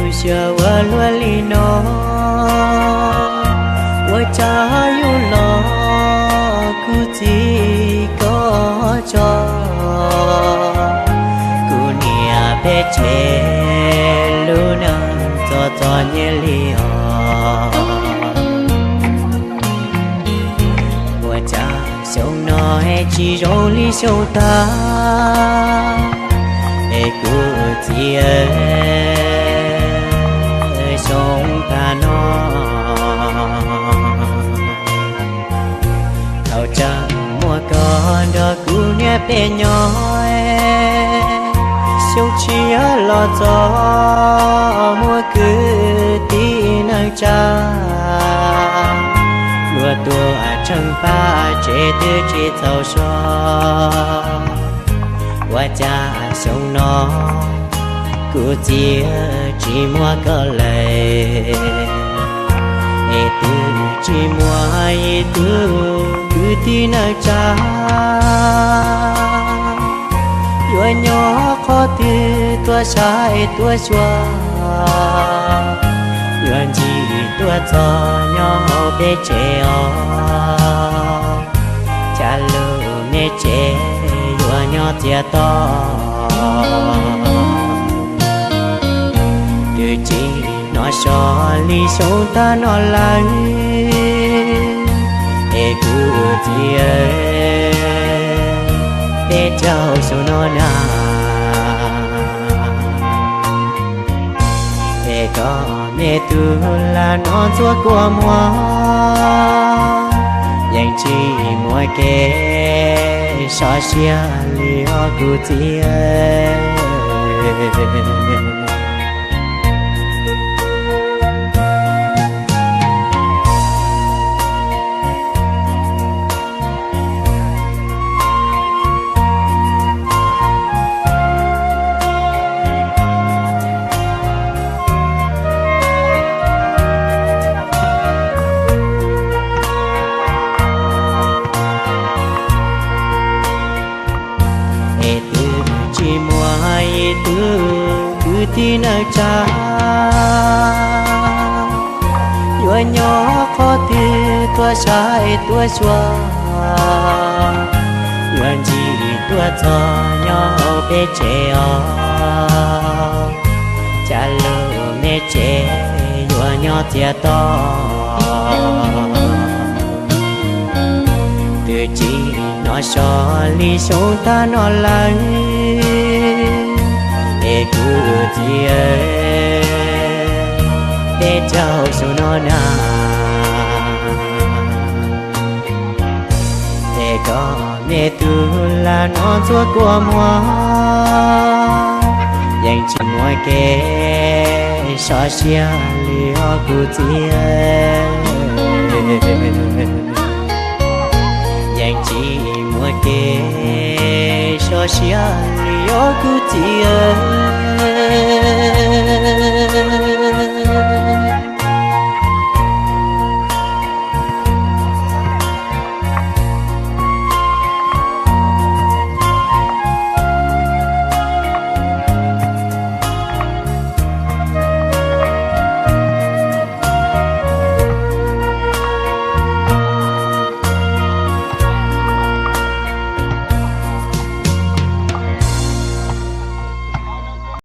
Xyov ua luaj li no, ua cas yuav los kuv txiv koj tso. Kuv niam peb tsev lub neej txom txom nyem li os. Ua cas xyoo no es tsis zoo li xyoo tag, es kuv txiv xyoo tag no. Thaum tseem muaj koj nrog kuv niam peb nyob, xyoo tshiab los txog muaj kwv tij neej tsa, luag tuaj tsheej pab tsev twb tsis txaus so. Ua cas xyoo no kuv txiv tsis muaj koj lawm, es twb tsis muaj ib tug kwv tij neej tsa yuav nyob qhov twg tuaj saib tuaj xyuas, yuav ncig tuaj txog nyob hauv peb tsev os. Cas lub me tsev yuav nyob txias to, twb tsis hnov so li xyoo tag no lawm, es kuv txiv, peb caug xyoo no na. Es koj me tub lam no ntxuav kua muag, yeej tsis muaj kev sov siab li os kuv txiv. Es twb tsis muaj ib tug kwv tij neej tsa yuav nyob qhov twg tuaj saib tuaj xyuas, yuav ncig tuaj txog nyob hauv peb tsev os. Cas lub me tsev yuav nyob txias to, twb tsis hnov so li xyoo tag no lawm, es kuv txiv, peb caug xyoo no na. Es koj me tub lam no ntxuav kua muag, yeej tsis muaj kev sov siab li os kuv txiv. Yeej tsis muaj kev sov siab li os kuv txiv.